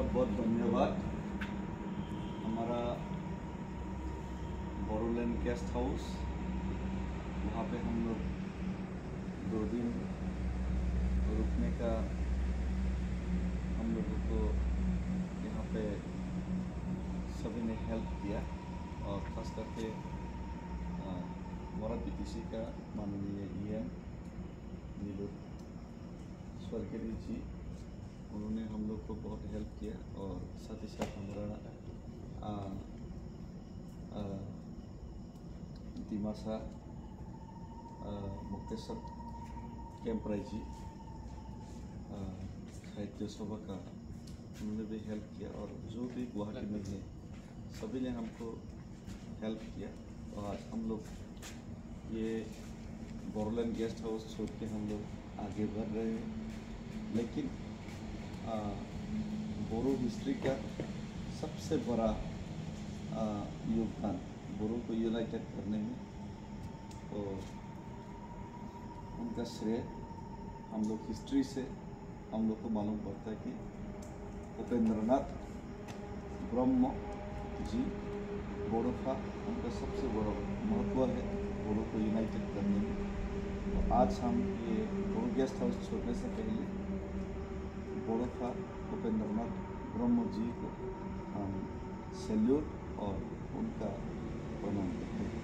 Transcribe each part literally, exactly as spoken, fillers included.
बहुत बहुत धन्यवाद। हमारा बोरोलैंड गेस्ट हाउस, वहाँ पे हम लोग दो दिन रुकने का हम लोगों को यहाँ पे सभी ने हेल्प किया, और खास करके, अ, हमारा बीटीसी का माननीय ईएम नीलू स्वर्गीय जी, उन्होंने हम लोग को बहुत हेल्प किया, और साथ ही साथ हमारा, आ, आ, दिमासा, आ, मुक्तेसर कैंपराई जी, आ, साहित्य सभा का, उन्होंने भी हेल्प किया, और जो भी गुवाहाटी में है, सभी ने हमको हेल्प किया। और आज हम लोग ये बोरोलैंड गेस्ट हाउस छोड़ के हम लोग आगे बढ़ रहे हैं, लेकिन, आ, बोरो हिस्ट्री का सबसे बड़ा, आ, योगदान बोरो को यूनाइटेड करने में, तो उनका श्रेय हम लोग हिस्ट्री से हम लोग को मालूम पड़ता है कि उपेंद्रनाथ ब्रह्म जी बोरो का उनका सबसे बड़ा महत्व है बोरो को यूनाइटेड करने में। तो आज हम ये बोरो गेस्ट हाउस छोड़ने से पहले बोरो का उपेंद्रनाथ ब्रह्म जी को हम सैल्यूट और उनका प्रणाम करते हैं।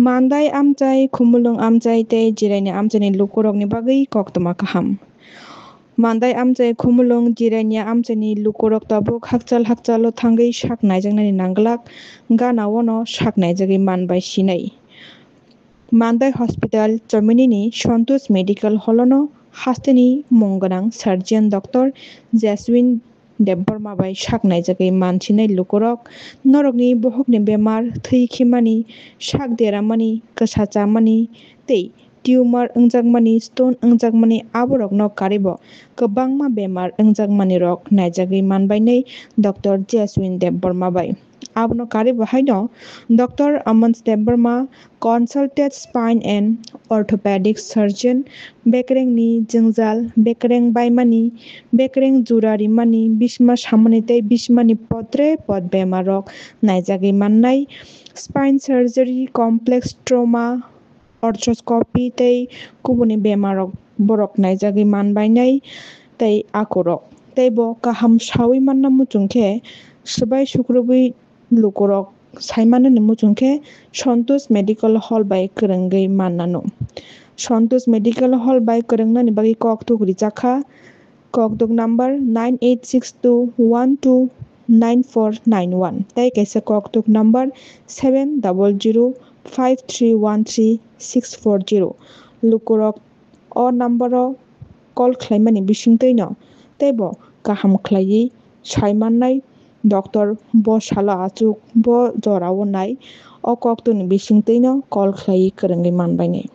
Mandai amchai, Khumulwng amchai tei Jiraini amchaini lukurokni bagwi koktwma kaham. Mandai amchai, Khumulwng, Jiraini amchaini lukurok tabuk hakchal hakchalo thangwi sak naijaknani nangglak, gana-o no sak naijagwi man bai sinai. Mandai Hospital Chominini Santosh Medical Hall-o no hasteni mung gwnang surgeon Doctor Jaswin Debbarma bai sak naijagwi man sinai lukurok, norokni bohokni bemar, thwi khimani, sak deramani, kwsa chamani tei tumor wngjakmani, stone wngjakmani, aborokno karibo kwbangma bemar wngjakmanirok naijagwi man bainai Doctor Jaswin Debbarma bai. Abono karibo haino Doctor Aman Debbarma, consulted spine and orthopedic surgeon, bekrengni jwngjal, bekreng baimani, bekreng jura rimani, bisma samani tei bismani potre pot bemarrok naijagwi mannai, spine surgery, complex trauma, arthroscopy tei kubuni bemarrok borok naijagwi man bainai tei akurok. Tei bo kaham saui manna muchung khe swbai sukrubwi lukurok sai manani muchung khe Santosh Medical Hall bai kwrwngwi mannano. Santosh Medical Hall bai kwrwngnani bagwi kokthuk rijak kha, kokthuk number nine eight six two one two nine four nine one tei kaisa kokthuk number seven double zero five three one three six four zero. Lukurok o number-o call khlaimani bisingtwino teibo kaham khlaiwi sai mannai doctor bo salo achuk bo jorao nai, o koktwini bisingtwino call khlaiwi kwrwngwi man bainai.